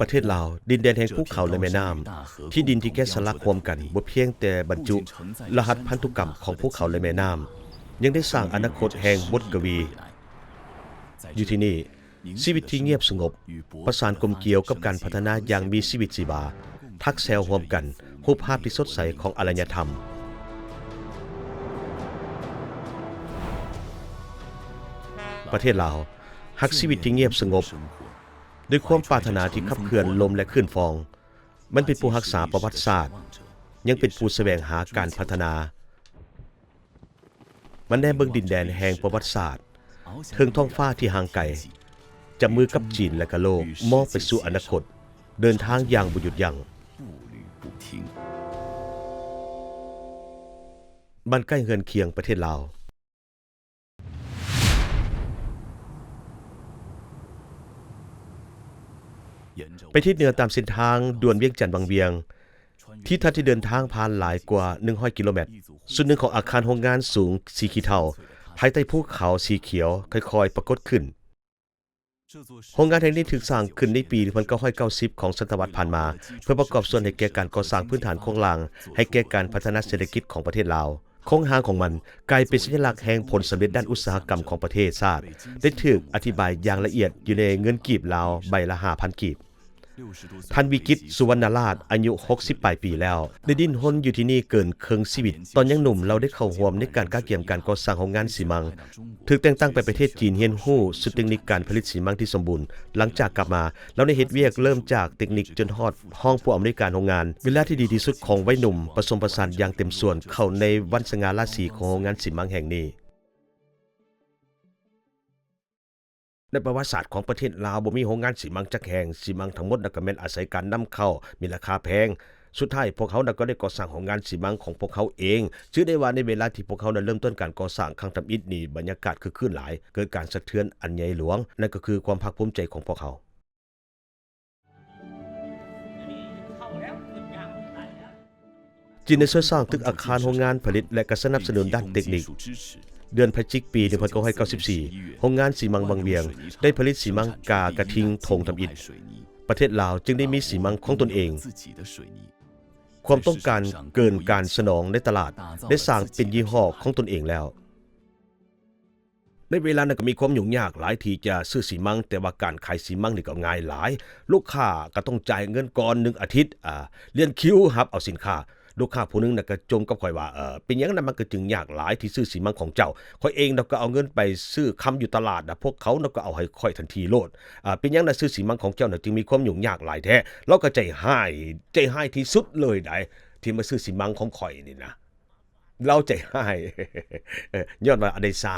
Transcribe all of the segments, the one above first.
ປະເທດລາວ, ດິນແດນແຫ່ງພູເຂົາ ແລະ ແມ່ນ້ຳ, ທີ່ດິນທີ່ແກະສະຫຼັກຮ່ວມກັນ ບໍ່ພຽງແຕ່ບັນຈຸລະຫັດພັນທຸກຳຂອງພູເຂົາ ແລະ ແມ່ນ້ຳ, ຍັງໄດ້ສ້າງອະນາຄົດແຫ່ງບົດກະວີ. ຢູ່ທີ່ນີ້, ຊີວິດທີ່ງຽບສະຫງົບ ປະສານກົມກ່ຽວກັບການພັດທະນາຢ່າງມີຊີວິດຊີວາ, ຖັກແຊວຮ່ວມກັນ ຮູບພາບທີ່ສົດໃສຂອງອາລະຍະທຳ. ປະເທດລາວ ຮັກຊີວິດທີ່ງຽບສະຫງົບ ດ້ວຍຄວາມປາດຖະໜາທີ່ຂັບເຄື່ອນລົມ ແລະ ຄື້ນຟອງ. ມັນເປັນຜູ້ຮັກສາປະຫວັດສາດ, ຍັງເປັນຜູ້ສະແຫວງຫາການພັດທະນາ. ມັນແນມເບິ່ງດິນແດນແຫ່ງປະຫວັດສາດ ເທິງທ້ອງຟ້າທີ່ຫ່າງໄກ, ຈັບມືກັບຈີນ ແລະ ກະໂລກ, ມອງໄປສູ່ອະນາຄົດ, ເດີນທາງຢ່າງບໍ່ຢຸດຢັ້ງ. ບ້ານໃກ້ເຮືອນຄຽງປະເທດລາວ. ໄປທິດເໜືອຕາມເສັ້ນທາງດ່ວນວຽງຈັນວັງວຽງ, ທິດທັດທີ່ເດີນທາງຜ່ານຫຼາຍກວ່າໜຶ່ງຮ້ອຍກິໂລແມັດ, ສ່ວນໜຶ່ງຂອງອາຄານໂຮງງານສູງສີຂີ້ເທົາ ພາຍໃຕ້ພູເຂົາສີຂຽວຄ່ອຍໆປາກົດຂຶ້ນ. ໂຮງງານແຫ່ງນີ້ຖືກສ້າງຂຶ້ນໃນປີໜຶ່ງພັນເກົ້າຮ້ອຍເກົ້າສິບຂອງສະຕະວັດຜ່ານມາ ເພື່ອປະກອບສ່ວນໃຫ້ແກ່ການກໍ່ສ້າງພື້ນຖານໂຄງລ່າງໃຫ້ແກ່ການພັດທະນາເສດຖະກິດຂອງປະເທດລາວ. ໂຄງຮ່າງຂອງມັນກາຍເປັນສັນຍະລັກແຫ່ງຜົນສຳເລັດດ້ານອຸດສາຫະກຳຂອງປະເທດຊາດ ໄດ້ຖືກອະທິບາຍຢ່າງລະອຽດຢູ່ໃນເງິນກີບລາວໃບລະຫ້າພັນກີບ. ທ່ານ ວິກິດ ສຸວັນນະລາດ ອາຍຸຫົກສິບປາຍປີແລ້ວ ໄດ້ດີ້ນຮົນຢູ່ທີ່ນີ້ເກີນເຄິ່ງຊີວິດ. ຕອນຍັງໜຸ່ມ, ລາວໄດ້ເຂົ້າຮ່ວມໃນການກະກຽມການກໍ່ສ້າງໂຮງງານຊີມັງ, ຖືກແຕ່ງຕັ້ງໄປປະເທດຈີນຮຽນຮູ້ຊຸດເຕັກນິກການຜະລິດຊີມັງທີ່ສົມບູນ. ຫຼັງຈາກກັບມາ, ລາວໄດ້ເຮັດວຽກເລີ່ມຈາກເຕັກນິກຈົນຮອດຮອງຜູ້ອຳນວຍການໂຮງງານ. ເວລາທີ່ດີທີ່ສຸດຂອງໄວໜຸ່ມປະສົມປະສານຢ່າງເຕັມສ່ວນເຂົ້າໃນວັນສະຫງ່າລາສີຂອງໂຮງງານຊີມັງແຫ່ງນີ້. ໃນປະຫວັດສາດຂອງປະເທດລາວ ບໍ່ມີໂຮງງານຊີມັງຈັກແຫ່ງ, ຊີມັງທັງໝົດນັ້ນກໍແມ່ນອາໄສການນຳເຂົ້າ, ມີລາຄາແພງ. ສຸດທ້າຍພວກເຮົານັ້ນກໍໄດ້ກໍ່ສ້າງໂຮງງານຊີມັງຂອງພວກເຮົາເອງ. ຈື່ໄດ້ວ່າໃນເວລາທີ່ພວກເຮົານັ້ນເລີ່ມຕົ້ນການກໍ່ສ້າງຄັ້ງທຳອິດນີ້, ບັນຍາກາດຄຶກຄື້ນຫຼາຍ, ເກີດການສະເທືອນອັນໃຫຍ່ຫຼວງ, ນັ້ນກໍຄືຄວາມພາກພູມໃຈຂອງພວກເຮົາ. ຈີນໄດ້ຊ່ວຍສ້າງຕຶກອາຄານໂຮງງານຜະລິດ ແລະ ກະສະໜັບສະໜູນດ້ານເຕັກນິກ. ເດືອນພະຈິກ ປີໜຶ່ງພັນເກົ້າຮ້ອຍເກົ້າສິບສີ່ ໂຮງງານຊີມັງວັງວຽງໄດ້ຜະລິດຊີມັງກາກະທິງຖົງທຳອິດ. ປະເທດລາວຈຶ່ງໄດ້ມີຊີມັງຂອງຕົນເອງ. ຄວາມຕ້ອງການເກີນການສະໜອງໃນຕະຫຼາດ ໄດ້ສ້າງເປັນຍີ່ຫໍ້ຂອງຕົນເອງແລ້ວ. ໃນເວລານັ້ນກໍມີຄວາມຫຍຸ້ງຍາກຫຼາຍທີ່ຈະຊື້ຊີມັງ, ແຕ່ວ່າການຂາຍຊີມັງນີ້ກໍງ່າຍຫຼາຍ. ລູກຄ້າກໍຕ້ອງຈ່າຍເງິນກ່ອນໜຶ່ງອາທິດ, ອາ, ລຽນຄິວຮັບເອົາສິນຄ້າ. ລູກຄ້າຜູ້ໜຶ່ງນະກໍຈົ່ມກັບຂ້ອຍວ່າ, ເອີ, ເປັນຫຍັງນະມັນກໍຈຶ່ງຍາກຫຼາຍທີ່ຊື້ຊີມັງຂອງເຈົ້າ? ຂ້ອຍເອງນະກໍເອົາເງິນໄປຊື້ຄຳຢູ່ຕະຫຼາດນະ, ພວກເຂົານະກໍເອົາໃຫ້ຂ້ອຍທັນທີໂລດ. ອາ, ເປັນຫຍັງນະຊື້ຊີມັງຂອງເຈົ້ານະຈຶ່ງມີຄວາມຫຍຸ້ງຍາກຫຼາຍແທ້? ລາວກໍໃຈຮ້າຍ, ໃຈຮ້າຍທີ່ສຸດເລີຍໃດ໋ ທີ່ມາຊື້ຊີມັງຂອງຂ້ອຍນີ້ນະ. ລາວໃຈຮ້າຍ ຍ້ອນວ່າໄດ້ຊ້າ.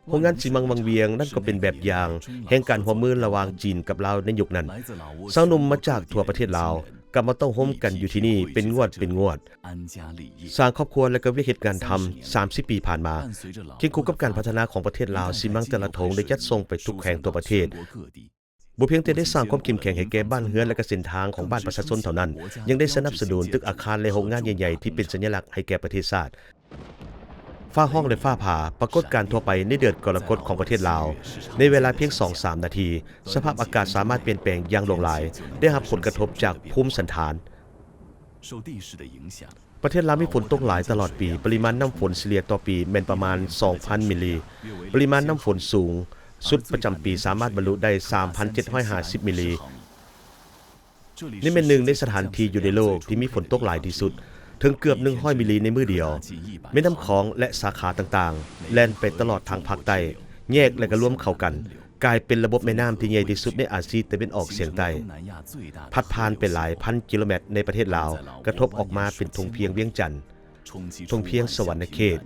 ໂຮງງານຊີມັງວັງວຽງນັ້ນກໍເປັນແບບຢ່າງແຫ່ງການຮ່ວມມືລະຫວ່າງຈີນກັບລາວໃນຍຸກນັ້ນ. ຊາວໜຸ່ມມາຈາກທົ່ວປະເທດລາວ ກັບມາເຕົ້າໂຮມກັນຢູ່ທີ່ນີ້ເປັນງວດເປັນງວດ, ສ້າງຄອບຄົວ ແລະ ກໍວຽກເຮັດງານທຳ. ສາມສິບປີຜ່ານມາ, ຄຽງຄູ່ກັບການພັດທະນາຂອງປະເທດລາວ, ຊີມັງແຕ່ລະຖົງໄດ້ຈັດສົ່ງໄປທຸກແຂວງທົ່ວປະເທດ. ບໍ່ພຽງແຕ່ໄດ້ສ້າງຄວາມເຂັ້ມແຂງໃຫ້ແກ່ບ້ານເຮືອນ ແລະ ກະເສັ້ນທາງຂອງບ້ານປະຊາຊົນເທົ່ານັ້ນ, ຍັງໄດ້ສະໜັບສະໜູນຕຶກອາຄານ ແລະ ໂຮງງານໃຫຍ່ໆ ທີ່ເປັນສັນຍະລັກໃຫ້ແກ່ປະເທດຊາດ. ຟ້າຮ້ອງ ແລະ ຟ້າຜ່າ ປາກົດການທົ່ວໄປໃນເດືອນກໍລະກົດຂອງປະເທດລາວ. ໃນເວລາພຽງສອງສາມນາທີ, ສະພາບອາກາດສາມາດປ່ຽນແປງຢ່າງຫຼວງຫຼາຍ, ໄດ້ຮັບຜົນກະທົບຈາກພູມສັນຖານ. ປະເທດລາວມີຝົນຕົກຫຼາຍຕະຫຼອດປີ. ປະລິມານນ້ຳຝົນສະເລ່ຍຕໍ່ປີແມ່ນປະມານສອງພັນມິລລີ. ປະລິມານນ້ຳຝົນສູງສຸດປະຈຳປີສາມາດບັນລຸໄດ້ສາມພັນເຈັດຮ້ອຍຫ້າສິບມິລລີ. ນີ້ແມ່ນໜຶ່ງໃນສະຖານທີ່ຢູ່ໃນໂລກທີ່ມີຝົນຕົກຫຼາຍທີ່ສຸດ, ເຖິງເກືອບໜຶ່ງຮ້ອຍມິລລີໃນມື້ດຽວ. ແມ່ນ້ຳຂອງ ແລະ ສາຂາຕ່າງໆ ແລ່ນໄປຕະຫຼອດທາງພາກໃຕ້, ແຍກ ແລະ ກໍລວມເຂົ້າກັນ. ກາຍເປັນລະບົບແມ່ນ້ຳທີ່ໃຫຍ່ທີ່ສຸດໃນອາຊີຕາເວັນອອກສຽງໃຕ້, ພັດຜ່ານໄປຫຼາຍພັນກິໂລແມັດໃນປະເທດລາວ, ກະທົບອອກມາເປັນທົ່ງພຽງວຽງຈັນ, ທົ່ງພຽງສະຫວັນນະເຂດ,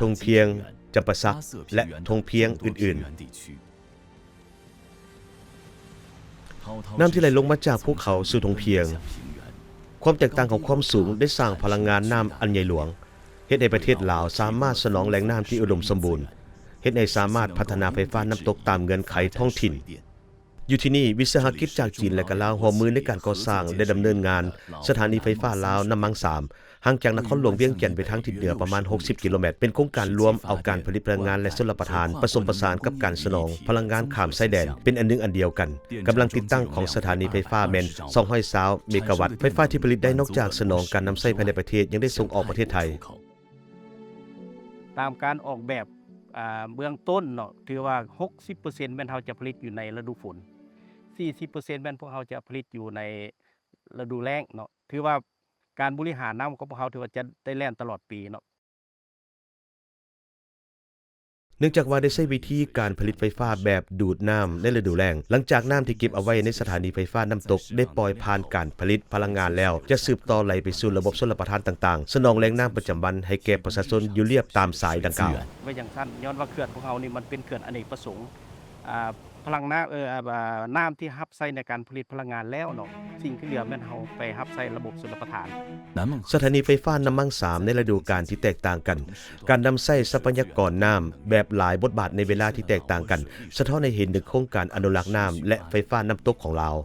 ທົ່ງພຽງຈຳປາສັກ ແລະ ທົ່ງພຽງອື່ນໆ. ນ້ຳທີ່ໄຫຼລົງມາຈາກພູເຂົາສູ່ທົ່ງພຽງ. ຄວາມແຕກຕ່າງຂອງຄວາມສູງໄດ້ສ້າງພະລັງງານນ້ຳອັນໃຫຍ່ຫຼວງ, ເຮັດໃຫ້ປະເທດລາວສາມາດສະໜອງແຫຼ່ງນ້ຳທີ່ອຸດົມສົມບູນ, ເຮັດໃຫ້ສາມາດພັດທະນາໄຟຟ້ານ້ຳຕົກຕາມເງື່ອນໄຂທ້ອງຖິ່ນ. ຢູ່ທີ່ນີ້, ວິສາຫະກິດຈາກຈີນ ແລະ ກະລາວຮ່ວມມືໃນການກໍ່ສ້າງ ແລະ ດຳເນີນງານສະຖານີໄຟຟ້າລາວນ້ຳມັງສາມ, ຫ່າງຈາກນະຄອນຫຼວງວຽງຈັນໄປທາງທິດເໜືອປະມານຫົກສິບກິໂລແມັດ, ເປັນໂຄງການລວມເອົາການຜະລິດພະລັງງານ ແລະ ຊົນລະປະທານ ປະສົມປະສານກັບການສະໜອງພະລັງງານຂ້າມຊາຍແດນ ເປັນອັນໜຶ່ງອັນດຽວກັນ, ກຳລັງຕິດຕັ້ງຂອງສະຖານີໄຟຟ້າແມ່ນສອງຮ້ອຍຊາວເມກາວັດ. ໄຟຟ້າທີ່ຜະລິດໄດ້ນອກຈາກສະໜອງການນຳໃຊ້ພາຍໃນປະເທດ ຍັງໄດ້ສົ່ງອອກປະເທດໄທ. ຕາມການອອກແບບ ອ່າ ເບື້ອງຕົ້ນເນາະ ຖືວ່າຫົກສິບເປີເຊັນແມ່ນເຮົາຈະຜະລິດຢູ່ໃນລະດູຝົນ, ສີ່ສິບເປີເຊັນແມ່ນພວກເຮົາຈະຜະລິດຢູ່ໃນລະດູແລ້ງເນາະ. ຖືວ່າການບໍລິຫານນ້ຳຂອງພວກເຮົາຖືວ່າຈະໄດ້ແລ່ນຕະຫຼອດປີເນາະ. ເນື່ອງຈາກວ່າໄດ້ໃຊ້ວິທີການຜະລິດໄຟຟ້າແບບດູດນ້ຳໃນລະດູແລ້ງ, ຫຼັງຈາກນ້ຳທີ່ເກັບເອົາໄວ້ໃນສະຖານີໄຟຟ້ານ້ຳຕົກໄດ້ປ່ອຍຜ່ານການຜະລິດພະລັງງານແລ້ວ, ຈະສືບຕໍ່ໄຫຼໄປສູ່ລະບົບຊົນລະປະທານຕ່າງໆ, ສະໜອງແຫຼ່ງນ້ຳປະຈຳວັນໃຫ້ແກ່ປະຊາຊົນຢູ່ລຽບຕາມສາຍດັ່ງກ່າວ. ໄວ້ຈັ່ງຊັ້ນ, ຍ້ອນວ່າເຂື່ອນຂອງເຮົານີ້ມັນເປັນເຂື່ອນອະເນກປະສົງ, ອ່າ ພະລັງນ້ຳ ເອີ ອ່າ ນ້ຳທີ່ຮັບໃຊ້ໃນການຜະລິດພະລັງງານແລ້ວເນາະ, ສິ່ງທີ່ເຫຼືອແມ່ນເຮົາໄປຮັບໃຊ້ລະບົບຊົນລະປະທານ. ສະຖານີໄຟຟ້ານ້ຳມັງສາມໃນລະດູການທີ່ແຕກຕ່າງກັນ, ການນຳໃຊ້ຊັບພະຍາກອນນ້ຳແບບຫຼາຍບົດບາດໃນເວລາທີ່ແຕກຕ່າງກັນ ສະທ້ອນໃຫ້ເຫັນເຖິງໂຄງການອະນຸລັກນ້ຳ ແລະ ໄຟຟ້ານ້ຳຕົກຂອງລາວ.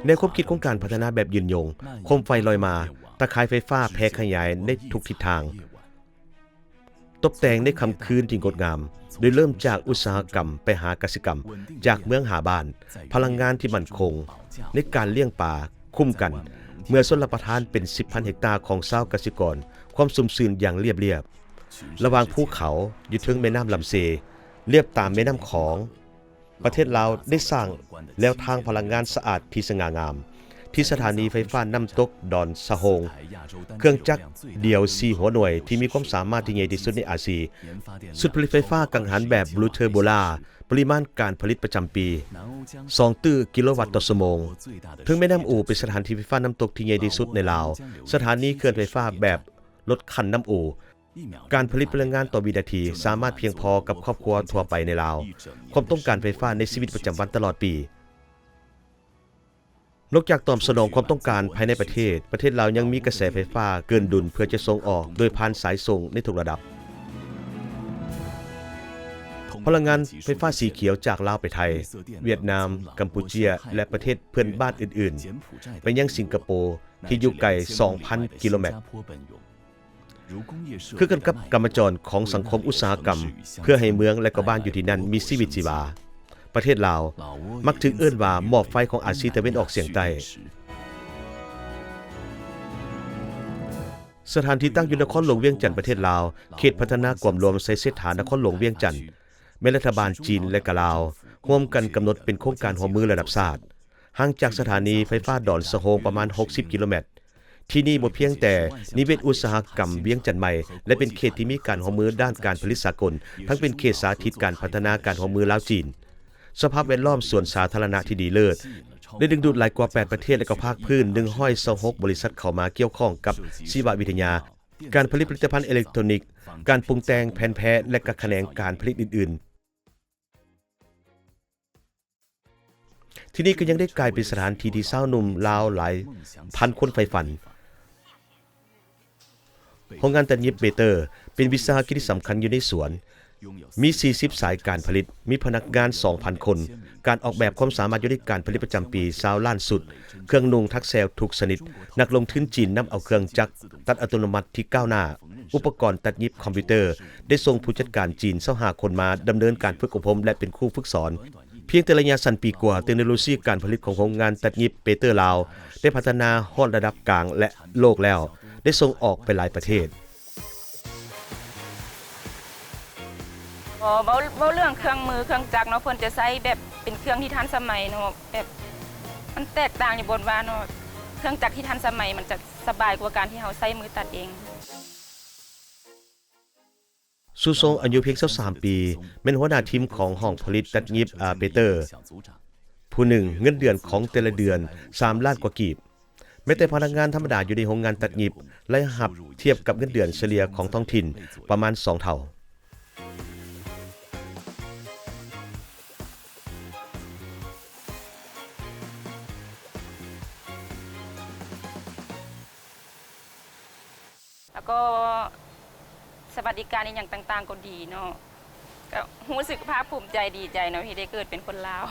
ແນວຄວາມຄິດຂອງການພັດທະນາແບບຍືນຍົງ, ໂຄມໄຟລອຍມາ, ຕາຂ່າຍໄຟຟ້າແຜ່ຂະຫຍາຍໃນທຸກທິດທາງ. ຕົບແຕ່ງໃນຄ່ຳຄືນທີ່ງົດງາມ, ໂດຍເລີ່ມຈາກອຸດສາຫະກຳໄປຫາກະສິກຳ, ຈາກເມືອງຫາບ້ານ, ພະລັງງານທີ່ໝັ້ນຄົງໃນການລ້ຽງປາ, ຄຸ້ມກັນເມືອຊົນລະປະທານເປັນສິບພັນເຮັກຕາຂອງຊາວກະສິກອນ, ຄວາມຊຸ່ມຊື່ນຢ່າງລຽບລຽບ ລະຫວ່າງພູເຂົາ, ຢູ່ເທິງແມ່ນ້ຳລຳເຊ, ລຽບຕາມແມ່ນ້ຳຂອງ. ປະເທດລາວໄດ້ສ້າງແນວທາງພະລັງງານສະອາດທີ່ສະຫງ່າງາມ ທີ່ສະຖານີໄຟຟ້ານ້ຳຕົກດອນສະໂຮງ, ເຄື່ອງຈັກດ່ຽວສີ່ຫົວໜ່ວຍທີ່ມີຄວາມສາມາດທີ່ໃຫຍ່ທີ່ສຸດໃນອາຊີ, ຊຸດຜະລິດໄຟຟ້າກັງຫັນແບບບລູເທີໂບລາ, ປະລິມານການຜະລິດປະຈຳປີ ສອງຕື້ກິໂລວັດຕໍ່ຊົ່ວໂມງ. ເທິງແມ່ນ້ຳອູເປັນສະຖານທີ່ໄຟຟ້ານ້ຳຕົກທີ່ໃຫຍ່ທີ່ສຸດໃນລາວ, ສະຖານີເຂື່ອນໄຟຟ້າແບບລົດຂັ້ນນ້ຳອູ, ການຜະລິດພະລັງງານຕໍ່ວິນາທີສາມາດພຽງພໍກັບຄອບຄົວທົ່ວໄປໃນລາວ, ຄວາມຕ້ອງການໄຟຟ້າໃນຊີວິດປະຈຳວັນຕະຫຼອດປີ. ນອກຈາກຕອບສະໜອງຄວາມຕ້ອງການພາຍໃນປະເທດ, ປະເທດລາວຍັງມີກະແສໄຟຟ້າເກີນດຸນເພື່ອຈະສົ່ງອອກໂດຍຜ່ານສາຍສົ່ງໃນທຸກລະດັບ. ພະລັງງານໄຟຟ້າສີຂຽວຈາກລາວໄປໄທ, ຫວຽດນາມ, ກຳປູເຈຍ ແລະ ປະເທດເພື່ອນບ້ານອື່ນໆ ໄປຍັງສິງກະໂປ ທີ່ຢູ່ໄກສອງພັນກິໂລແມັດ. ຄືກັນກັບກຳມະຈອນຂອງສັງຄົມອຸດສາຫະກຳ ເພື່ອໃຫ້ເມືອງ ແລະ ກໍບ້ານຢູ່ທີ່ນັ້ນມີຊີວິດຊີວາ. ປະເທດລາວມັກຖືກເອີ້ນວ່າໝໍ້ໄຟຂອງອາຊີຕາເວັນອອກສຽງໃຕ້. ສະຖານທີ່ຕັ້ງຢູ່ນະຄອນຫຼວງວຽງຈັນ ປະເທດລາວ, ເຂດພັດທະນາກວມລວມໄຊເສດຖານະຄອນຫຼວງວຽງຈັນ ແມ່ນລັດຖະບານຈີນ ແລະ ກະລາວ ຮ່ວມກັນກຳນົດເປັນໂຄງການຮ່ວມມືລະດັບຊາດ. ຫ່າງຈາກສະຖານີໄຟຟ້າດອນສະໂຮງປະມານຫົກສິບກິໂລແມັດ, ທີ່ນີ້ບໍ່ພຽງແຕ່ນິເວດອຸດສາຫະກຳວຽງຈັນໃໝ່ ແລະ ເປັນເຂດທີ່ມີການຮ່ວມມືດ້ານການຜະລິດສາກົນ, ທັງເປັນເຂດສາທິດການພັດທະນາການຮ່ວມມືລາວ-ຈີນ, ສະພາບແວດລ້ອມສວນສາທາລະນະທີ່ດີເລີດ, ໄດ້ດຶງດູດຫຼາຍກວ່າແປດປະເທດ ແລະ ກໍພາກພື້ນ ໜຶ່ງຮ້ອຍຊາວຫົກບໍລິສັດເຂົ້າມາກ່ຽວຂ້ອງກັບຊີວະວິທະຍາ, ການຜະລິດຜະລິດຕະພັນເອເລັກໂທຣນິກ, ການປຸງແຕ່ງແຜ່ນແພ ແລະ ກະຂະແໜງການຜະລິດອື່ນໆ. ທີ່ນີ້ກໍຍັງໄດ້ກາຍເປັນສະຖານທີ່ທີ່ຊາວໜຸ່ມລາວຫຼາຍພັນຄົນໃຝ່ຝັນ. ໂຮງງານຕັດຫຍິບເບເຕີ ເປັນວິສາຫະກິດທີ່ສຳຄັນຢູ່ໃນສວນ, ມີສີ່ສິບສາຍການຜະລິດ, ມີພະນັກງານສອງພັນຄົນ, ການອອກແບບຄວາມສາມາດຢູ່ໃນການຜະລິດປະຈຳປີຊາວລ້ານຊຸດ, ເຄື່ອງນຸ່ງທັກແຊວທຸກຊະນິດ, ນັກລົງທຶນຈີນນຳເອົາເຄື່ອງຈັກຕັດອັດຕະໂນມັດທີ່ກ້າວໜ້າ, ອຸປະກອນຕັດຫຍິບຄອມພິວເຕີ, ໄດ້ສົ່ງຜູ້ຈັດການຈີນຊາວຫ້າຄົນມາດຳເນີນການຝຶກອົບຮົມ ແລະ ເປັນຄູຝຶກສອນ. ພຽງແຕ່ໄລຍະສັ້ນປີກວ່າ, ເຕັກໂນໂລຊີການຜະລິດຂອງໂຮງງານຕັດຫຍິບເປເຕີລາວ ໄດ້ພັດທະນາຮອດລະດັບກາງ ແລະ ໂລກແລ້ວ, ໄດ້ສົ່ງອອກໄປຫຼາຍປະເທດ. ເວົ້າ ເວົ້າເລື່ອງເຄື່ອງມືເຄື່ອງຈັກເນາະ, ເພິ່ນຈະໃຊ້ແບບເປັນເຄື່ອງທີ່ທັນສະໄໝເນາະ, ແບບມັນແຕກຕ່າງຢູ່ບ່ອນວ່າເນາະ, ເຄື່ອງຈັກທີ່ທັນສະໄໝມັນຈະສະບາຍກວ່າການທີ່ເຮົາໃຊ້ມືຕັດເອງ. ຊູຊອງ ອາຍຸພຽງຊາວສາມປີ, ແມ່ນຫົວໜ້າທີມຂອງຫ້ອງຜະລິດຕັດຫຍິບ ອາ ເປເຕີ ຜູ້ໜຶ່ງ, ເງິນເດືອນຂອງແຕ່ລະເດືອນສາມລ້ານກວ່າກີບ. ແມ້ແຕ່ພະນັກງານທຳມະດາຢູ່ໃນໂຮງງານຕັດຫຍິບ, ລາຍຮັບທຽບກັບເງິນເດືອນສະເລ່ຍຂອງທ້ອງຖິ່ນປະມານສອງເທົ່າ. ແລ້ວກໍ ສະຫວັດດີການອີ່ຫຍັງຕ່າງໆກໍດີເນາະ, ກໍຮູ້ສຶກພາກພູມໃຈ ດີໃຈເນາະ ທີ່ໄດ້ເກີດເປັນຄົນລາວ.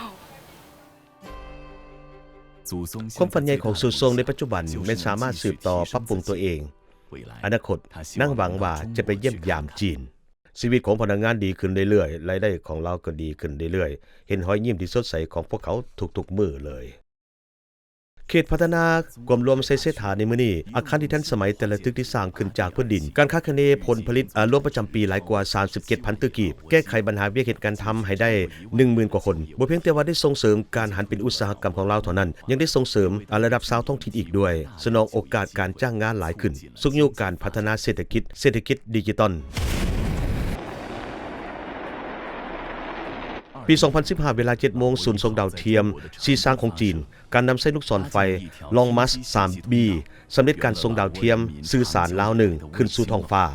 ຄວາມຝັນໃຫຍ່ຂອງສູຊົງໃນປັດຈຸບັນແມ່ນສາມາດສືບຕໍ່ປັບປຸງຕົວເອງ. ອະນາຄົດ, ນາງຫວັງວ່າຈະໄປຢ້ຽມຢາມຈີນ. ຊີວິດຂອງພະນັກງານດີຂຶ້ນເລື້ອຍໆ, ລາຍໄດ້ຂອງລາວກໍດີຂຶ້ນເລື້ອຍໆ, ເຫັນຮອຍຍິ້ມທີ່ສົດໃສຂອງພວກເຂົາທຸກໆມື້ເລີຍ. ເຂດພັດທະນາກວມລວມໄຊເສດຖາໃນມື້ນີ້, ອາຄານທີ່ທັນສະໄໝແຕ່ລະຕຶກທີ່ສ້າງຂຶ້ນຈາກພື້ນດິນ, ການຄາດຄະເນຜົນຜະລິດ ອາ ລວມປະຈຳປີຫຼາຍກວ່າສາມສິບເຈັດພັນຕື້ກີບ, ແກ້ໄຂບັນຫາວຽກເຮັດງານທຳໃຫ້ໄດ້ໜຶ່ງໝື່ນກວ່າຄົນ, ບໍ່ພຽງແຕ່ວ່າໄດ້ສົ່ງເສີມການຫັນເປັນອຸດສາຫະກຳຂອງລາວເທົ່ານັ້ນ, ຍັງໄດ້ສົ່ງເສີມ ອາ ລະດັບຊາວທ້ອງຖິ່ນອີກດ້ວຍ, ສະໜອງໂອກາດການຈ້າງງານຫຼາຍຂຶ້ນ, ຊຸກຍູ້ການພັດທະນາເສດຖະກິດ, ເສດຖະກິດດິຈິຕອນ. ປີສອງພັນສິບຫ້າ ເວລາເຈັດໂມງ, ສູນສົ່ງດາວທຽມຊີຊາງຂອງຈີນ, ການນຳໃຊ້ລູກສອນໄຟ ລອງມັດສາມບີ ສຳເລັດການສົ່ງດາວທຽມສື່ສານລາວໜຶ່ງຂຶ້ນສູ່ທ້ອງຟ້າ.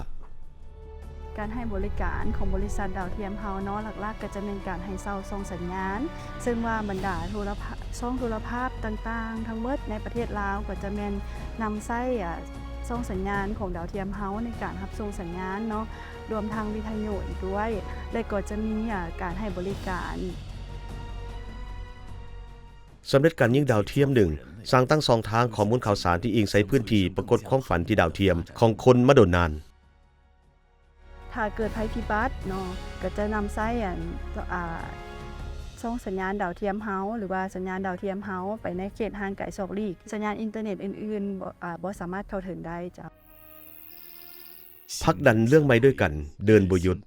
ການໃຫ້ບໍລິການຂອງບໍລິສັດດາວທຽມເຮົາເນາະ, ຫຼັກໆກໍຈະແມ່ນການໃຫ້ເຊົ່າຊ່ອງສັນຍານ, ເຊິ່ງວ່າບັນດາໂທລະພາບ, ຊ່ອງໂທລະພາບຕ່າງໆທັງໝົດໃນປະເທດລາວ ກໍຈະແມ່ນນຳໃຊ້ ອາ ຊ່ອງສັນຍານຂອງດາວທຽມເຮົາໃນການຮັບສົ່ງສັນຍານເນາະ, ລວມທັງວິທະຍຸອີກດ້ວຍ ແລະ ກໍຈະມີ ອາ ການໃຫ້ບໍລິການ. ສຳເລັດການຍິງດາວທຽມໜຶ່ງ ສ້າງຕັ້ງຊ່ອງທາງຂໍ້ມູນຂ່າວສານທີ່ອີງໃສ່ພື້ນທີ່ປາກົດຄວາມຝັນທີ່ດາວທຽມຂອງຄົນມາດົນນານ. ຖ້າເກີດໄພພິບັດເນາະ, ກໍຈະນຳໃຊ້ອັນ ອາ ຊ່ອງສັນຍານດາວທຽມເຮົາ ຫຼືວ່າສັນຍານດາວທຽມເຮົາໄປໃນເຂດຫ່າງໄກສອກຫຼີກ, ສັນຍານອິນເຕີເນັດອື່ນໆ ບໍ່ ອາ ບໍ່ສາມາດເຂົ້າເຖິງໄດ້ເຈົ້າ. ຜັກດັນເລື່ອງໃໝ່ດ້ວຍກັນ, ເດີນບໍ່ຢຸດ.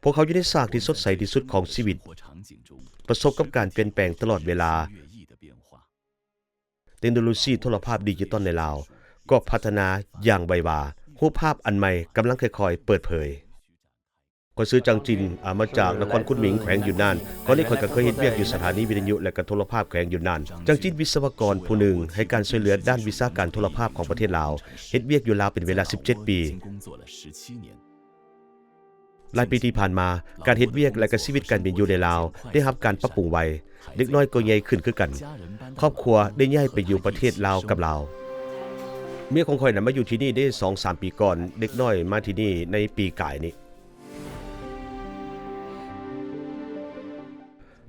ພວກເຂົາຢູ່ໃນສາກທີ່ສົດໃສທີ່ສຸດຂອງຊີວິດ, ປະສົບກັບການປ່ຽນແປງຕະຫຼອດເວລາ. ເຕັກໂນໂລຊີໂທລະພາບດິຈິຕອນໃນລາວກໍພັດທະນາຢ່າງໄວວາ, ຮູບພາບອັນໃໝ່ກຳລັງຄ່ອຍໆເປີດເຜີຍ. ຂ້ອຍຊື່ ຈາງຈິນ, ອາ, ມາຈາກນະຄອນຄຸນໝິງ, ແຂວງຢຸນນານ. ກ່ອນນີ້ຂ້ອຍກໍເຄີຍເຮັດວຽກຢູ່ສະຖານີວິທະຍຸ ແລະ ກະໂທລະພາບແຂວງຢຸນນານ. ຈາງຈິນ ວິສະວະກອນຜູ້ໜຶ່ງໃຫ້ການຊ່ວຍເຫຼືອດ້ານວິຊາການໂທລະພາບຂອງປະເທດລາວ, ເຮັດວຽກຢູ່ລາວເປັນເວລາສິບເຈັດປີ. ຫຼາຍປີທີ່ຜ່ານມາ, ການເຮັດວຽກ ແລະ ກະຊີວິດການເປັນຢູ່ໃນລາວໄດ້ຮັບການປັບປຸງໄວ. ເດັກນ້ອຍກໍໃຫຍ່ຂຶ້ນຄືກັນ. ຄອບຄົວໄດ້ຍ້າຍໄປຢູ່ປະເທດລາວກັບລາວ. ເມຍຂອງຂ້ອຍນະມາຢູ່ທີ່ນີ້ໄດ້ສອງສາມປີກ່ອນ. ເດັກນ້ອຍມາທີ່ນີ້ໃນປີກາຍນີ້.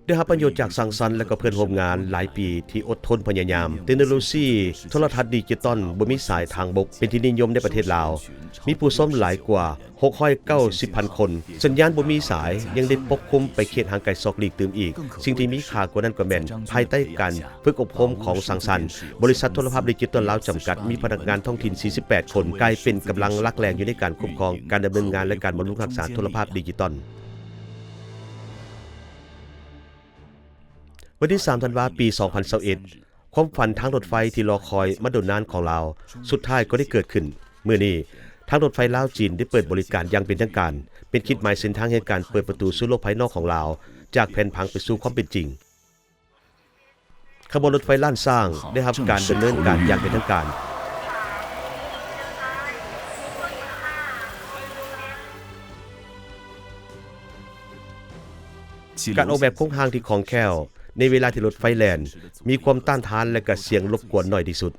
ໄດ້ຮັບປະໂຫຍດຈາກຊ່າງສັນ ແລະ ກໍເພື່ອນຮ່ວມງານຫຼາຍປີທີ່ອົດທົນພະຍາຍາມ. ເຕັກໂນໂລຊີໂທລະທັດດິຈິຕອນບໍ່ມີສາຍທາງບົກເປັນທີ່ນິຍົມໃນປະເທດລາວ. ມີຜູ້ຊົມຫຼາຍກວ່າ ຫົກຮ້ອຍເກົ້າສິບພັນຄົນ. ສັນຍານບໍ່ມີສາຍຍັງໄດ້ປົກຄຸມໄປເຂດຫ່າງໄກສອກຫຼີກຕື່ມອີກ. ສິ່ງທີ່ມີຄ່າກວ່ານັ້ນກໍແມ່ນ ພາຍໃຕ້ການຝຶກອົບຮົມຂອງຊ່າງສັນ, ບໍລິສັດໂທລະພາບດິຈິຕອນລາວຈຳກັດ ມີພະນັກງານທ້ອງຖິ່ນສີ່ສິບແປດຄົນ ກາຍເປັນກຳລັງຫຼັກແຫຼ່ງຢູ່ໃນການຄຸ້ມຄອງ, ການດຳເນີນງານ ແລະ ການບຳລຸງຮັກສາໂທລະພາບດິຈິຕອນ. ວັນທີສາມ ທັນວາ ປີສອງພັນຊາວເອັດ, ຄວາມຝັນທາງລົດໄຟທີ່ລໍຄອຍມາດົນນານຂອງລາວ ສຸດທ້າຍກໍໄດ້ເກີດຂຶ້ນ. ມື້ນີ້, ທາງລົດໄຟລາວ-ຈີນໄດ້ເປີດບໍລິການຢ່າງເປັນທາງການ, ເປັນຂີດໝາຍເສັ້ນທາງແຫ່ງການເປີດປະຕູສູ່ໂລກພາຍນອກຂອງລາວ, ຈາກແຜນຜັງໄປສູ່ຄວາມເປັນຈິງ. ຂະບວນລົດໄຟລ້ານຊ້າງໄດ້ຮັບການດຳເນີນການຢ່າງເປັນທາງການ. ການອອກແບບໂຄງຮ່າງທີ່ຄ່ອງແຄ້ວ, ໃນເວລາທີ່ລົດໄຟແລ່ນ, ມີຄວາມຕ້ານທານ ແລະ ກະສຽງລົບກວນໜ້ອຍທີ່ສຸດ.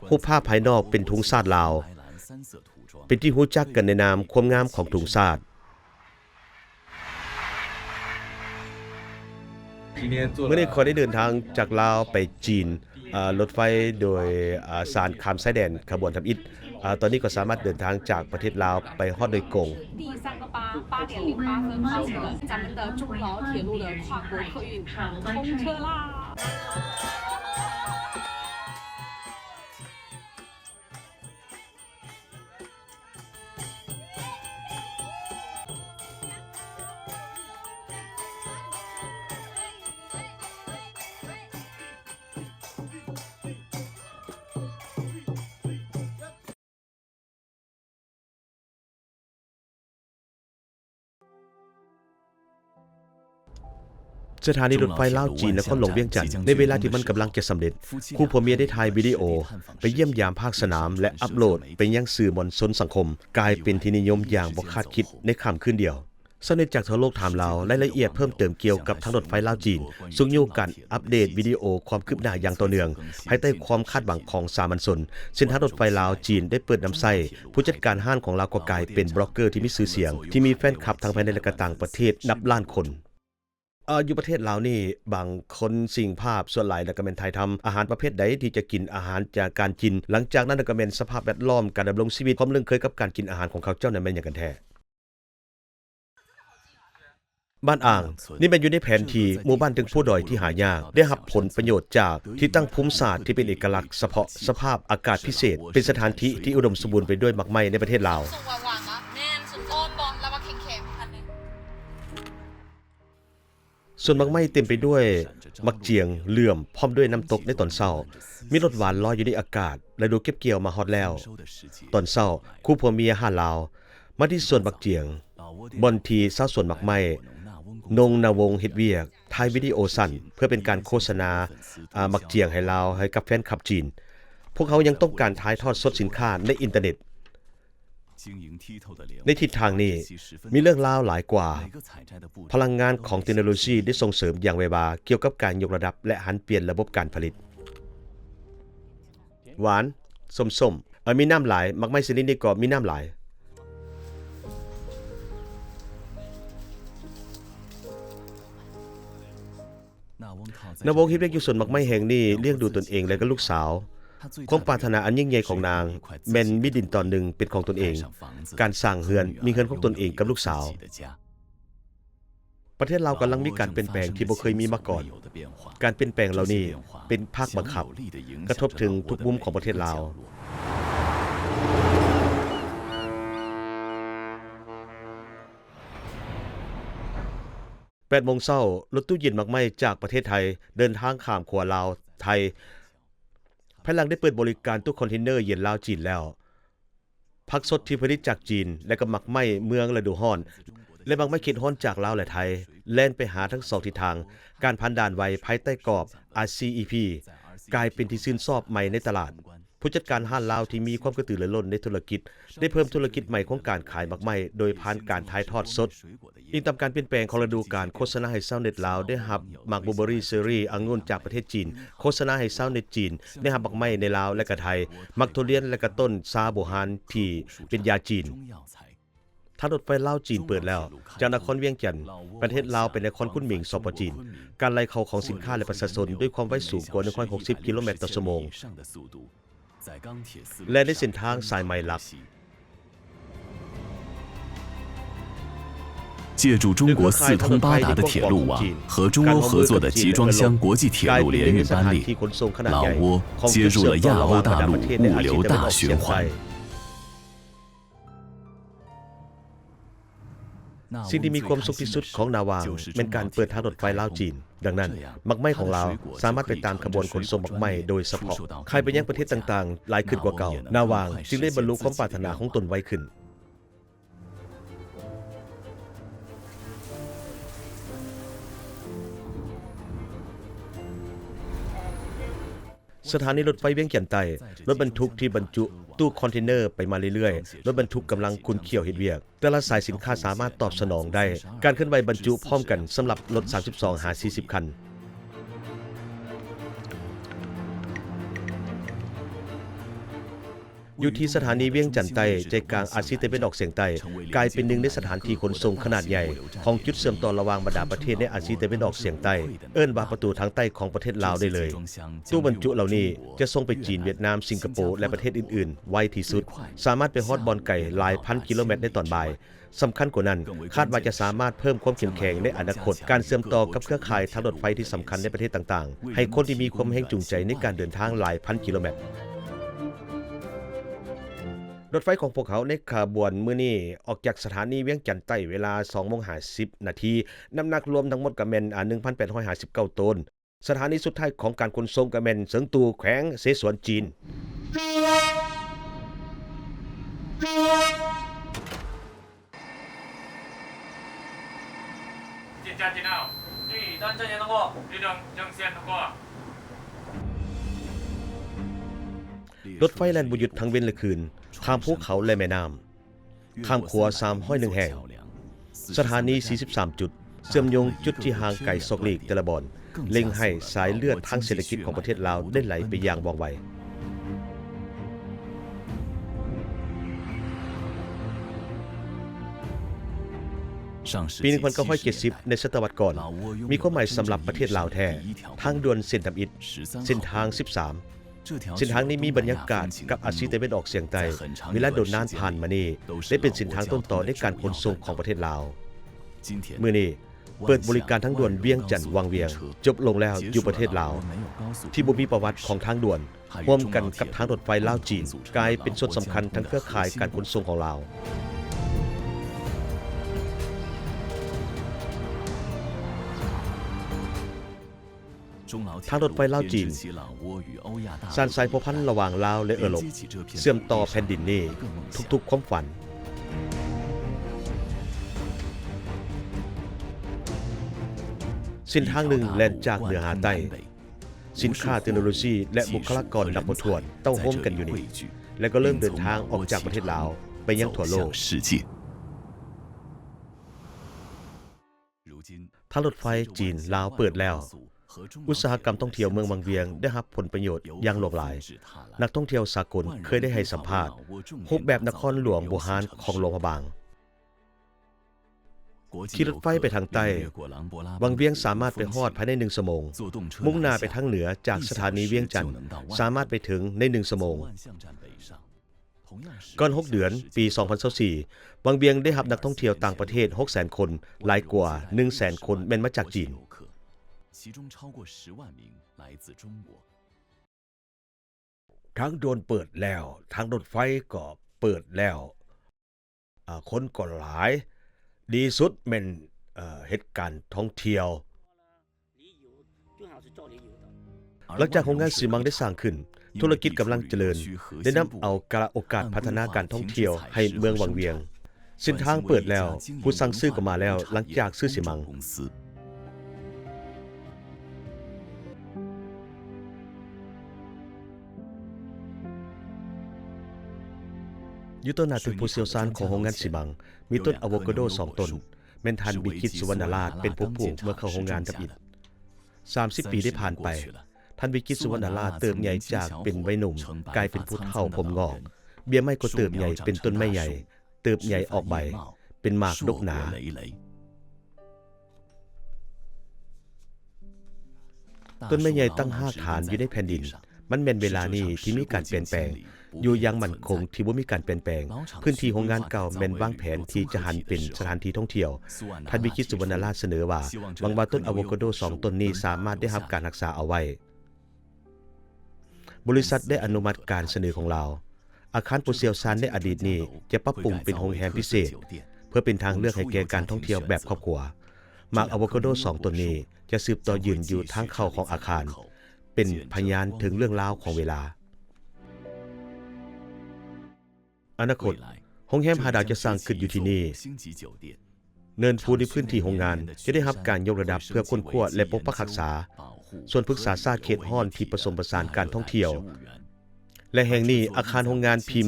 ຮູບພາບພາຍນອກເປັນທຸງຊາດລາວ, ເປັນທີ່ຮູ້ຈັກກັນໃນນາມຄວາມງາມຂອງທຸງຊາດ. ມື້ນີ້ຂ້ອຍໄດ້ເດີນທາງຈາກລາວໄປຈີນ, ເອີ, ລົດໄຟໂດຍ, ເອີ, ສານຂ້າມຊາຍແດນຂະບວນທຳອິດ. ເອີ, ຕອນນີ້ກໍສາມາດເດີນທາງຈາກປະເທດລາວໄປຮອດໂດຍກົງ. 第三个八，八点零八分，好，咱们的中老铁路的跨国客运通车啦！ ສະຖານີລົດໄຟລາວ-ຈີນ ນະຄອນຫຼວງວຽງຈັນ ໃນເວລາທີ່ມັນກຳລັງຈະສຳເລັດ, ຄູ່ຜົວເມຍໄດ້ຖ່າຍວິດີໂອໄປຢ້ຽມຢາມພາກສະໜາມ ແລະ ອັບໂຫຼດໄປຍັງສື່ມວນຊົນສັງຄົມ, ກາຍເປັນທີ່ນິຍົມຢ່າງບໍ່ຄາດຄິດໃນຄ່ຳຄືນດຽວ. ຊາວເນັດຈາກທົ່ວໂລກຖາມລາວລາຍລະອຽດເພີ່ມເຕີມກ່ຽວກັບທາງລົດໄຟລາວ-ຈີນ, ຊຸກຍູ້ການອັບເດດວິດີໂອຄວາມຄືບໜ້າຢ່າງຕໍ່ເນື່ອງ. ພາຍໃຕ້ຄວາມຄາດຫວັງຂອງສາມັນຊົນ, ເສັ້ນທາງລົດໄຟລາວ-ຈີນໄດ້ເປີດນຳໃຊ້. ຜູ້ຈັດການຮ້ານຂອງລາວກໍກາຍເປັນບລັອກເກີທີ່ມີຊື່ສຽງ, ທີ່ມີແຟນຄລັບທັງພາຍໃນ ແລະ ກະຕ່າງປະເທດນັບລ້ານຄົນ. ເອີ ຢູ່ປະເທດລາວນີ້ ບາງຄົນຊິງພາບ ສ່ວນຫຼາຍແລ້ວກໍແມ່ນຖ່າຍທຳອາຫານປະເພດໃດທີ່ຈະກິນ, ອາຫານຈາກການກິນ, ຫຼັງຈາກນັ້ນກໍແມ່ນສະພາບແວດລ້ອມ, ການດຳລົງຊີວິດ, ຄວາມລຶ້ງເຄີຍກັບການກິນອາຫານຂອງເຂົາເຈົ້ານັ້ນແມ່ນຫຍັງກັນແທ້. ບ້ານອ່າງ ນີ້ແມ່ນຢູ່ໃນແຜນທີ່ໝູ່ບ້ານເທິງພູດອຍທີ່ຫາຍາກ, ໄດ້ຮັບຜົນປະໂຫຍດຈາກທີ່ຕັ້ງພູມສາດທີ່ເປັນເອກະລັກສະເພາະ, ສະພາບອາກາດພິເສດ, ເປັນສະຖານທີ່ທີ່ອຸດົມສົມບູນໄປດ້ວຍໝາກໄມ້ໃນປະເທດລາວ. ແມ່ນ ສົມບູນ ລະວ່າແຂງໆ ສວນໝາກໄມ້ເຕັມໄປດ້ວຍໝາກຈຽງເຫຼື້ອມ ພ້ອມດ້ວຍນ້ຳຕົກໃນຕອນເຊົ້າ. ມີລົດຫວານລອຍຢູ່ໃນອາກາດ. ລະດູເກັບກ່ຽວມາຮອດແລ້ວ. ຕອນເຊົ້າ, ຄູ່ຜົວເມຍຫ້າລາວ ມາທີ່ສວນໝາກຈຽງ, ບ່ອນທີ່ຊາວສວນໝາກໄມ້ ນົງ ນາວົງ ເຮັດວຽກ, ຖ່າຍວິດີໂອສັ້ນ ເພື່ອເປັນການໂຄສະນາ ອາ ໝາກຈຽງໃຫ້ລາວ ໃຫ້ກັບແຟນຄລັບຈີນ. ພວກເຮົາຍັງຕ້ອງການຖ່າຍທອດສົດສິນຄ້າໃນອິນເຕີເນັດ. ໃນທິດທາງນີ້ ມີເລື່ອງລາວຫຼາຍກວ່າ. ພະລັງງານຂອງເຕັກໂນໂລຊີໄດ້ສົ່ງເສີມຢ່າງໄວວາກ່ຽວກັບການຍົກລະດັບ ແລະ ຫັນປ່ຽນລະບົບການຜະລິດ. ຫວານ, ສົ້ມໆ, ເອີ ມີນ້ຳຫຼາຍ, ໝາກໄມ້ຊະນິດນີ້ກໍມີນ້ຳຫຼາຍ. ນາວົງເຮັດວຽກຢູ່ສວນໝາກໄມ້ແຫ່ງນີ້, ລ້ຽງດູຕົນເອງ ແລະ ກໍລູກສາວ. ຄວາມປາດຖະໜາອັນຍິ່ງໃຫຍ່ຂອງນາງແມ່ນມີດິນຕອນໜຶ່ງເປັນຂອງຕົນເອງ, ການສ້າງເຮືອນ, ມີເຮືອນຂອງຕົນເອງກັບລູກສາວ. ປະເທດລາວກຳລັງມີການປ່ຽນແປງທີ່ບໍ່ເຄີຍມີມາກ່ອນ. ການປ່ຽນແປງເຫຼົ່ານີ້ເປັນພາກບັງຄັບ, ກະທົບເຖິງທຸກມຸມຂອງປະເທດລາວ. ແປດໂມງເຊົ້າ, ລົດຕູ້ເຢັນໝາກໄມ້ຈາກປະເທດໄທ ເດີນທາງຂ້າມຂົວລາວ-ໄທ, ພາຍຫຼັງໄດ້ເປີດບໍລິການຕູ້ຄອນເທນເນີເຢັນລາວ-ຈີນແລ້ວ. ຜັກສົດທີ່ຜະລິດຈາກຈີນ ແລະ ກໍໝາກໄມ້ເມືອງລະດູຮ້ອນ ແລະ ໝາກໄມ້ເຂດຮ້ອນຈາກລາວ ແລະ ໄທ ແລ່ນໄປຫາທັງສອງທິດທາງ. ການຜ່ານດ່ານໄວພາຍໃຕ້ກອບ ອາ ຊີ ອີ ພີ ກາຍເປັນທີ່ຊື່ນຊອບໃໝ່ໃນຕະຫຼາດ. ຜູ້ຈັດການຮ້ານລາວທີ່ມີຄວາມກະຕືລືລົ້ນໃນທຸລະກິດ ໄດ້ເພີ່ມທຸລະກິດໃໝ່ຂອງການຂາຍໝາກໄມ້ໂດຍຜ່ານການຖ່າຍທອດສົດ. ອີງຕາມການປ່ຽນແປງຂອງລະດູການ, ໂຄສະນາໃຫ້ຊາວເນັດລາວໄດ້ຮັບໝາກບລູເບີຣີ, ເຊີຣີ, ອາງຸ່ນຈາກປະເທດຈີນ, ໂຄສະນາໃຫ້ຊາວເນັດຈີນໄດ້ຮັບໝາກໄມ້ໃນລາວ ແລະ ກະໄທ, ໝາກທຸລຽນ ແລະ ກະຕົ້ນຊາບູຮານທີ່ເປັນຢາຈີນ. ທາງລົດໄຟລາວ-ຈີນເປີດແລ້ວ, ຈາກນະຄອນວຽງຈັນ, ປະເທດລາວໄປນະຄອນຄຸນໝິງ ສປ ຈີນ. ການໄຫຼເຂົ້າຂອງສິນຄ້າ ແລະ ປະຊາຊົນດ້ວຍຄວາມໄວສູງກວ່າໜຶ່ງຮ້ອຍຫົກສິບກິໂລແມັດຕໍ່ຊົ່ວໂມງ ແລະ ໃນເສັ້ນທາງສາຍໃໝ່ຫຼັກ. 借助中国四通八达的铁路网和中欧合作的集装箱国际铁路联运班例，老挝接入了亚欧大陆物流大循环。 ສິ່ງທີ່ມີຄວາມສຸກທີ່ສຸດຂອງນາຫວ່າງແມ່ນການເປີດທາງລົດໄຟລາວ-ຈີນ. ດັ່ງນັ້ນ, ໝາກໄມ້ຂອງລາວສາມາດໄປຕາມຂະບວນຂົນສົ່ງໝາກໄມ້ໂດຍສະເພາະ, ຂາຍໄປຍັງປະເທດຕ່າງໆຫຼາຍຂຶ້ນກວ່າເກົ່າ. ນາຫວ່າງຈຶ່ງໄດ້ບັນລຸຄວາມປາດຖະໜາຂອງຕົນໄວຂຶ້ນ. ສະຖານີລົດໄຟວຽງຈັນໃຕ້, ລົດບັນທຸກທີ່ບັນຈຸຕູ້ຄອນເທນເນີໄປມາເລື້ອຍໆ, ລົດບັນທຸກກຳລັງຂຸ້ນຂ້ຽວເຮັດວຽກ. ແຕ່ລະສາຍສິນຄ້າສາມາດຕອບສະໜອງໄດ້ການເຄື່ອນໄຫວບັນຈຸພ້ອມກັນສຳລັບລົດສາມສິບສອງຫາສີ່ສິບຄັນ. ຢູ່ທີ່ສະຖານີວຽງຈັນໃຕ້, ໃຈກາງອາຊີຕາເວັນອອກສຽງໃຕ້, ກາຍເປັນໜຶ່ງໃນສະຖານທີ່ຂົນສົ່ງຂະໜາດໃຫຍ່ຂອງຈຸດເຊື່ອມຕໍ່ລະຫວ່າງບັນດາປະເທດໃນອາຊີຕາເວັນອອກສຽງໃຕ້, ເອີ້ນວ່າປະຕູທາງໃຕ້ຂອງປະເທດລາວໄດ້ເລີຍ. ຕູ້ບັນຈຸເຫຼົ່ານີ້ຈະສົ່ງໄປຈີນ, ຫວຽດນາມ, ສິງກະໂປ ແລະ ປະເທດອື່ນໆໄວທີ່ສຸດ, ສາມາດໄປຮອດບ່ອນໄກຫຼາຍພັນກິໂລແມັດໃນຕອນບ່າຍ. ສຳຄັນກວ່ານັ້ນ, ຄາດວ່າຈະສາມາດເພີ່ມຄວາມເຂັ້ມແຂງໃນອະນາຄົດ, ການເຊື່ອມຕໍ່ກັບເຄືອຂ່າຍທາງລົດໄຟທີ່ສຳຄັນໃນປະເທດຕ່າງໆ, ໃຫ້ຄົນທີ່ມີຄວາມແຮງຈູງໃຈໃນການເດີນທາງຫຼາຍພັນກິໂລແມັດ. ລົດໄຟຂອງພວກເຮົາໃນຂະບວນມື້ນີ້ ອອກຈາກສະຖານີວຽງຈັນໃຕ້ເວລາສອງໂມງຫ້າສິບນາທີ, ນ້ຳໜັກລວມທັງໝົດກໍແມ່ນ ໜຶ່ງພັນແປດຮ້ອຍຫ້າສິບເກົ້າໂຕນ. ສະຖານີສຸດທ້າຍຂອງການຂົນສົ່ງກໍແມ່ນເຊີງຕູ ແຂວງເສສວນ ຈີນ. ລົດໄຟແລ່ນບໍ່ຢຸດທັງເວັນແລະຄືນ, ຂ້າມພູເຂົາ ແລະ ແມ່ນ້ຳ. ຂ້າມຂົວສາມຮ້ອຍໜຶ່ງແຫ່ງ, ສະຖານີສີ່ສິບສາມຈຸດ, ເຊື່ອມໂຍງຈຸດທີ່ຫ່າງໄກສອກຫຼີກແຕ່ລະບ່ອນ, ເລັ່ງໃຫ້ສາຍເລືອດທາງເສດຖະກິດຂອງປະເທດລາວໄດ້ໄຫຼໄປຢ່າງວ່ອງໄວ. ປີໜຶ່ງພັນເກົ້າຮ້ອຍເຈັດສິບ ໃນສະຕະວັດກ່ອນ ມີຄວາມໝາຍສຳລັບປະເທດລາວແທ້. ທາງດ່ວນເສັ້ນທຳອິດ ເສັ້ນທາງສິບສາມ ເສັ້ນທາງນີ້ມີບັນຍາກາດກັບອາຊີຕາເວັນອອກສຽງໃຕ້ ເວລາດົນນານຜ່ານມານີ້ ໄດ້ເປັນເສັ້ນທາງຕົ້ນຕໍໃນການຂົນສົ່ງຂອງປະເທດລາວ. ມື້ນີ້ ເປີດບໍລິການທາງດ່ວນວຽງຈັນວັງວຽງ ຈົບລົງແລ້ວຢູ່ປະເທດລາວ ທີ່ບໍ່ມີປະຫວັດຂອງທາງດ່ວນ ຮ່ວມກັນກັບທາງລົດໄຟລາວ-ຈີນ ກາຍເປັນສ່ວນສຳຄັນທາງເຄືອຂ່າຍການຂົນສົ່ງຂອງລາວ. ທາງລົດໄຟລາວ-ຈີນ ສານສາຍພົວພັນລະຫວ່າງລາວ ແລະ ເອີຣົບ ເຊື່ອມຕໍ່ແຜ່ນດິນນີ້ທຸກໆຄວາມຝັນ. ເສັ້ນທາງໜຶ່ງແລ່ນຈາກເໜືອຫາໃຕ້. ສິນຄ້າ, ເຕັກໂນໂລຊີ ແລະ ບຸກຄະລາກອນນັບບໍ່ຖ້ວນເຕົ້າໂຮມກັນຢູ່ນີ້ ແລະ ກໍເລີ່ມເດີນທາງອອກຈາກປະເທດລາວໄປຍັງທົ່ວໂລກ. ທາງລົດໄຟຈີນ-ລາວເປີດແລ້ວ. ອຸດສາຫະກຳທ່ອງທ່ຽວເມືອງວັງວຽງໄດ້ຮັບຜົນປະໂຫຍດຢ່າງຫຼວງຫຼາຍ. ນັກທ່ອງທ່ຽວສາກົນເຄີຍໄດ້ໃຫ້ສຳພາດ ຮູບແບບນະຄອນຫຼວງບູຮານຂອງຫຼວງພະບາງ. ຂີ່ລົດໄຟໄປທາງໃຕ້, ວັງວຽງສາມາດໄປຮອດພາຍໃນໜຶ່ງຊົ່ວໂມງ. ມຸ່ງໜ້າໄປທາງເໜືອຈາກສະຖານີວຽງຈັນ ສາມາດໄປເຖິງໃນໜຶ່ງຊົ່ວໂມງ. ກ່ອນຫົກເດືອນ, ປີສອງພັນຊາວສີ່ ວັງວຽງໄດ້ຮັບນັກທ່ອງທ່ຽວຕ່າງປະເທດຫົກແສນຄົນ, ຫຼາຍກວ່າໜຶ່ງແສນຄົນແມ່ນມາຈາກຈີນ. ທາງດ່ວນເປີດແລ້ວ, ທາງລົດໄຟກໍເປີດແລ້ວ, ອາ, ຄົນກໍຫຼາຍ, ດີສຸດແມ່ນ, ເອີ, ເຮັດການທ່ອງທ່ຽວ. ຫຼັງຈາກໂຮງງານຊີມັງໄດ້ສ້າງຂຶ້ນ, ທຸລະກິດກຳລັງຈະເລີນ, ໄດ້ນຳເອົາກາລະໂອກາດພັດທະນາການທ່ອງທ່ຽວໃຫ້ເມືອງວັງວຽງ. ເສັ້ນທາງເປີດແລ້ວ, ຜູ້ສັ່ງຊື້ກໍມາແລ້ວ ຫຼັງຈາກຊື້ຊີມັງ. ຢູ່ຕໍ່ໜ້າຕຶກຜູ້ຊ່ຽວຊານຂອງໂຮງງານຊີມັງ ມີຕົ້ນອາໂວຄາໂດສອງຕົ້ນ, ແມ່ນທ່ານວິກິດ ສຸວັນນະລາດ ເປັນຜູ້ປູກເມື່ອເຂົ້າໂຮງງານທຳອິດ. ສາມສິບປີໄດ້ຜ່ານໄປ, ທ່ານວິກິດ ສຸວັນນະລາດ ເຕີບໃຫຍ່ຈາກເປັນໄວໜຸ່ມ ກາຍເປັນຜູ້ເຖົ້າຜົມງອກ, ເບ້ຍໄມ້ກໍເຕີບໃຫຍ່ເປັນຕົ້ນໄມ້ໃຫຍ່, ເຕີບໃຫຍ່ອອກໃບ, ເປັນໝາກດົກໜາ. ຕົ້ນໄມ້ໃຫຍ່ຕັ້ງຮາກຖານຢູ່ໃນແຜ່ນດິນ. ມັນແມ່ນເວລານີ້ທີ່ມີການປ່ຽນແປງ. ຢູ່ຢ່າງໝັ້ນຄົງທີ່ບໍ່ມີການປ່ຽນແປງ, ພື້ນທີ່ໂຮງງານເກົ່າແມ່ນວາງແຜນທີ່ຈະຫັນເປັນສະຖານທີ່ທ່ອງທ່ຽວ. ທ່ານວິກິດ ສຸວັນນະລາດ ສະເໜີວ່າ ຫວັງວ່າຕົ້ນອາໂວຄາໂດສອງຕົ້ນນີ້ສາມາດໄດ້ຮັບການຮັກສາເອົາໄວ້. ບໍລິສັດໄດ້ອະນຸມັດການສະເໜີຂອງລາວ. ອາຄານຜູ້ຊ່ຽວຊານໃນອະດີດນີ້ຈະປັບປຸງເປັນໂຮງແຮມພິເສດ ເພື່ອເປັນທາງເລືອກໃຫ້ແກ່ການທ່ອງທ່ຽວແບບຄອບຄົວ. ໝາກອາໂວຄາໂດສອງຕົ້ນນີ້ຈະສືບຕໍ່ຢືນຢູ່ທາງເຂົ້າຂອງອາຄານ, ເປັນພະຍານເຖິງເລື່ອງລາວຂອງເວລາ. ອະນາຄົດ, ໂຮງແຮມຫ້າດາວຈະສ້າງຂຶ້ນຢູ່ທີ່ນີ້. ເນີນພູໃນພື້ນທີ່ໂຮງງານຈະໄດ້ຮັບການຍົກລະດັບເພື່ອຄົ້ນຄວ້າ ແລະ ປົກປັກຮັກສາ. ສ່ວນປຶກສາຊາດເຂດຮ້ອນທີ່ປະສົມປະສານການທ່ອງທ່ຽວ ແລະ ແຫ່ງນີ້ອາຄານໂຮງງານພິມ,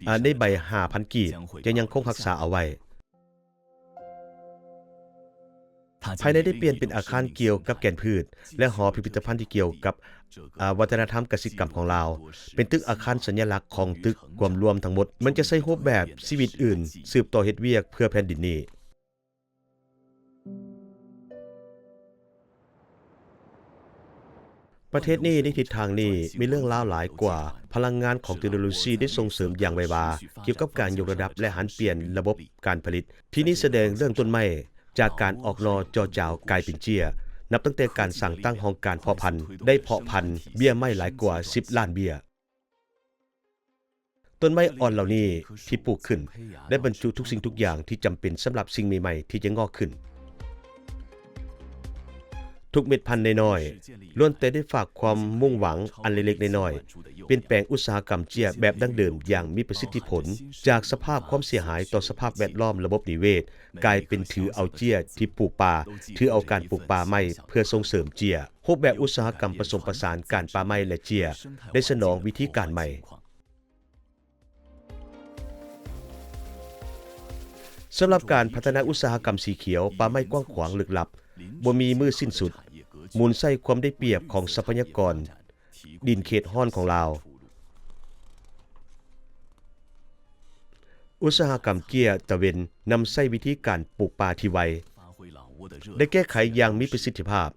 ອາ, ໃນໃບຫ້າພັນກີບ ຈະຍັງຄົງຮັກສາເອົາໄວ້. ພາຍໃນໄດ້ປ່ຽນເປັນອາຄານກ່ຽວກັບແກ່ນພືດ ແລະ ຫໍພິພິທະພັນທີ່ກ່ຽວກັບ, ອາ, ວັດທະນະທຳກະສິກຳຂອງລາວ, ເປັນຕຶກອາຄານສັນຍະລັກຂອງຕຶກກວມລວມທັງໝົດ. ມັນຈະໃຊ້ຮູບແບບຊີວິດອື່ນ ສືບຕໍ່ເຮັດວຽກເພື່ອແຜ່ນດິນນີ້. ປະເທດນີ້ໃນທິດທາງນີ້ມີເລື່ອງລາວຫຼາຍກວ່າ. ພະລັງງານຂອງເຕັກໂນໂລຊີໄດ້ສົ່ງເສີມຢ່າງໄວວາ ກ່ຽວກັບການຍົກລະດັບ ແລະ ຫັນປ່ຽນລະບົບການຜະລິດ. ທີ່ນີ້ສະແດງເລື່ອງຕົ້ນໄມ້ ຈາກການອອກໜໍ່ຈໍ່ຈາວກາຍເປັນເຈ້ຍ, ນັບຕັ້ງແຕ່ການສ້າງຕັ້ງຫ້ອງການເພາະພັນ ໄດ້ເພາະພັນເບ້ຍໄມ້ຫຼາຍກວ່າສິບລ້ານເບ້ຍ. ຕົ້ນໄມ້ອ່ອນເຫຼົ່ານີ້ທີ່ປູກຂຶ້ນ ໄດ້ບັນຈຸທຸກສິ່ງທຸກຢ່າງທີ່ຈຳເປັນສຳລັບສິ່ງໃໝ່ໆທີ່ຈະງອກຂຶ້ນ. ທຸກເມັດພັນນ້ອຍໆ ລ້ວນແຕ່ໄດ້ຝາກຄວາມມຸ່ງຫວັງອັນເລັກໆນ້ອຍໆ, ປ່ຽນແປງອຸດສາຫະກຳເຈ້ຍແບບດັ້ງເດີມຢ່າງມີປະສິດທິຜົນ, ຈາກສະພາບຄວາມເສຍຫາຍຕໍ່ສະພາບແວດລ້ອມ, ລະບົບນິເວດ, ກາຍເປັນຖືເອົາເຈ້ຍທີ່ປູກປ່າ, ຖືເອົາການປູກປ່າໃໝ່ເພື່ອສົ່ງເສີມເຈ້ຍ. ຮູບແບບອຸດສາຫະກຳປະສົມປະສານການປ່າໄມ້ ແລະ ເຈ້ຍ ໄດ້ສະໜອງວິທີການໃໝ່. ສຳລັບການພັດທະນາອຸດສາຫະກຳສີຂຽວ, ປ່າໄມ້ກວ້າງຂວາງລຶກລັບ, ບໍ່ມີມື້ສິ້ນສຸດ, ໝູນໃສ່ຄວາມໄດ້ປຽບຂອງຊັບພະຍາກອນດິນເຂດຮ້ອນຂອງລາວ. ອຸດສາຫະກຳເຈ້ຍຕາເວັນນຳໃຊ້ວິທີການປູກປ່າທີ່ໄວ ໄດ້ແກ້ໄຂຢ່າງມີປະສິດທິພາບ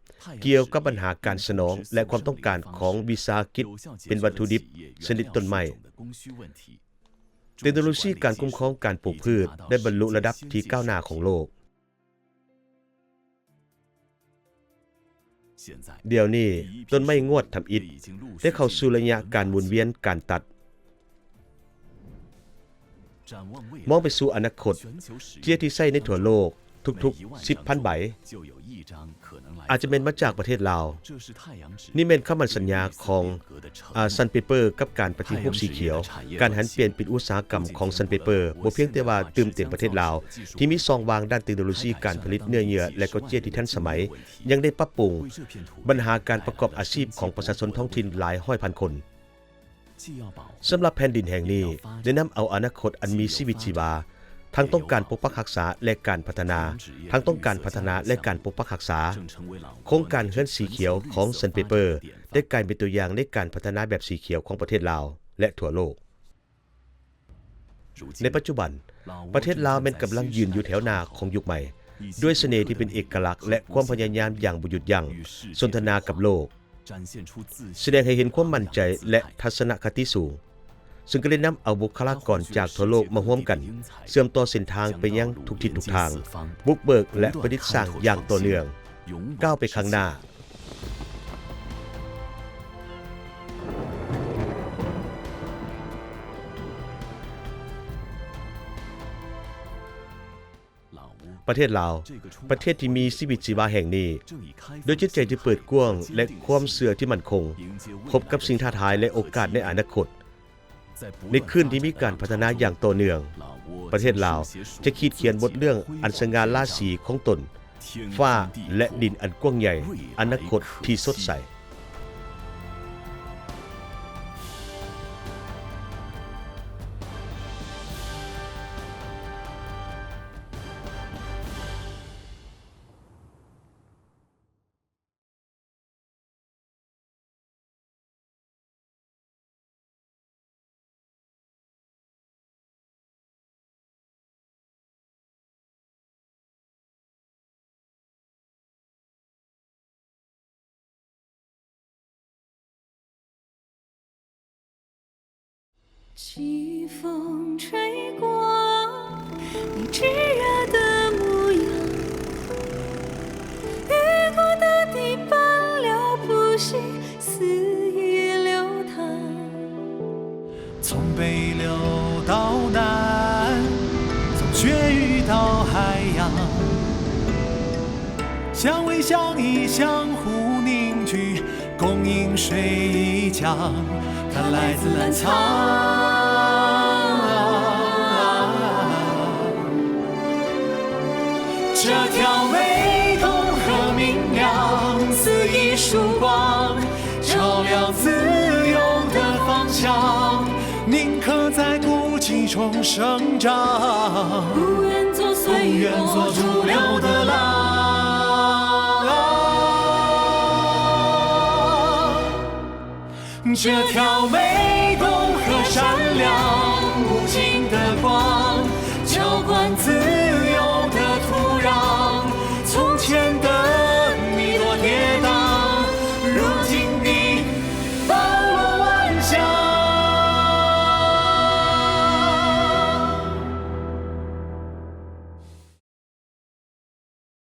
ກ່ຽວກັບບັນຫາການສະໜອງ ແລະ ຄວາມຕ້ອງການຂອງວິສາຫະກິດເປັນວັດຖຸດິບຊະນິດຕົ້ນໄມ້. ເຕັກໂນໂລຊີການຄຸ້ມຄອງການປູກພືດໄດ້ບັນລຸລະດັບທີ່ກ້າວໜ້າຂອງໂລກ. ດຽວນີ້ ຕົ້ນໄມ້ງວດທຳອິດໄດ້ເຂົ້າສູ່ໄລຍະການໝູນວຽນການຕັດ. ມອງໄປສູ່ອະນາຄົດ, ເຈ້ຍທີ່ໃຊ້ໃນທົ່ວໂລກທຸກໆສິບພັນໃບ ອາດຈະແມ່ນມາຈາກປະເທດລາວ. ນີ້ແມ່ນຄຳໝັ້ນສັນຍາຂອງ ອາ Sandpaper ກັບການປະຕິຮູບສີຂຽວ. ການຫັນປ່ຽນເປັນອຸດສາຫະກຳຂອງ Sandpaper ບໍ່ພຽງແຕ່ວ່າຕື່ມເຕັມປະເທດລາວ ທີ່ມີຊ່ອງວ່າງດ້ານເຕັກໂນໂລຊີການຜະລິດເນື້ອເຍື່ອ ແລະ ກໍເຈ້ຍທີ່ທັນສະໄໝ, ຍັງໄດ້ປັບປຸງບັນຫາການປະກອບອາຊີບຂອງປະຊາຊົນທ້ອງຖິ່ນຫຼາຍຮ້ອຍພັນຄົນ. ສຳລັບແຜ່ນດິນແຫ່ງນີ້ ໄດ້ນຳເອົາອະນາຄົດອັນມີຊີວິດຊີວາ, ທັງຕ້ອງການປົກປັກຮັກສາ ແລະ ການພັດທະນາ, ທັງຕ້ອງການພັດທະນາ ແລະ ການປົກປັກຮັກສາ. ໂຄງການເຮືອນສີຂຽວຂອງ Sandpaper ໄດ້ກາຍເປັນຕົວຢ່າງໃນການພັດທະນາແບບສີຂຽວຂອງປະເທດລາວ ແລະ ທົ່ວໂລກ. ໃນປັດຈຸບັນ, ປະເທດລາວແມ່ນກຳລັງຢືນຢູ່ແຖວໜ້າຂອງຍຸກໃໝ່, ດ້ວຍສະເໜ່ທີ່ເປັນເອກະລັກ ແລະ ຄວາມພະຍາຍາມຢ່າງບໍ່ຢຸດຢັ້ງ, ສົນທະນາກັບໂລກ, ສະແດງໃຫ້ເຫັນຄວາມໝັ້ນໃຈ ແລະ ທັດສະນະຄະຕິສູງ, ຊຶ່ງກໍໄດ້ນຳເອົາບຸກຄະລາກອນຈາກທົ່ວໂລກມາຮ່ວມກັນ, ເຊື່ອມຕໍ່ເສັ້ນທາງໄປຍັງທຸກທິດທຸກທາງ, ບຸກເບີກ ແລະ ປະດິດສ້າງຢ່າງຕໍ່ເນື່ອງ, ກ້າວໄປຂ້າງໜ້າ. ປະເທດລາວ, ປະເທດທີ່ມີຊີວິດຊີວາແຫ່ງນີ້, ດ້ວຍຈິດໃຈທີ່ເປີດກວ້າງ ແລະ ຄວາມເຊື່ອທີ່ໝັ້ນຄົງ, ພົບກັບສິ່ງທ້າທາຍ ແລະ ໂອກາດໃນອະນາຄົດ. ໃນຄືນທີ່ມີການພັດທະນາຢ່າງຕໍ່ເນື່ອງ, ປະເທດລາວຈະຂີດຂຽນບົດເລື່ອງອັນສະຫງ່າລາສີຂອງຕົນ, ຟ້າ ແລະ ດິນອັນກວ້າງໃຫຍ່, ອະນາຄົດທີ່ສົດໃສ.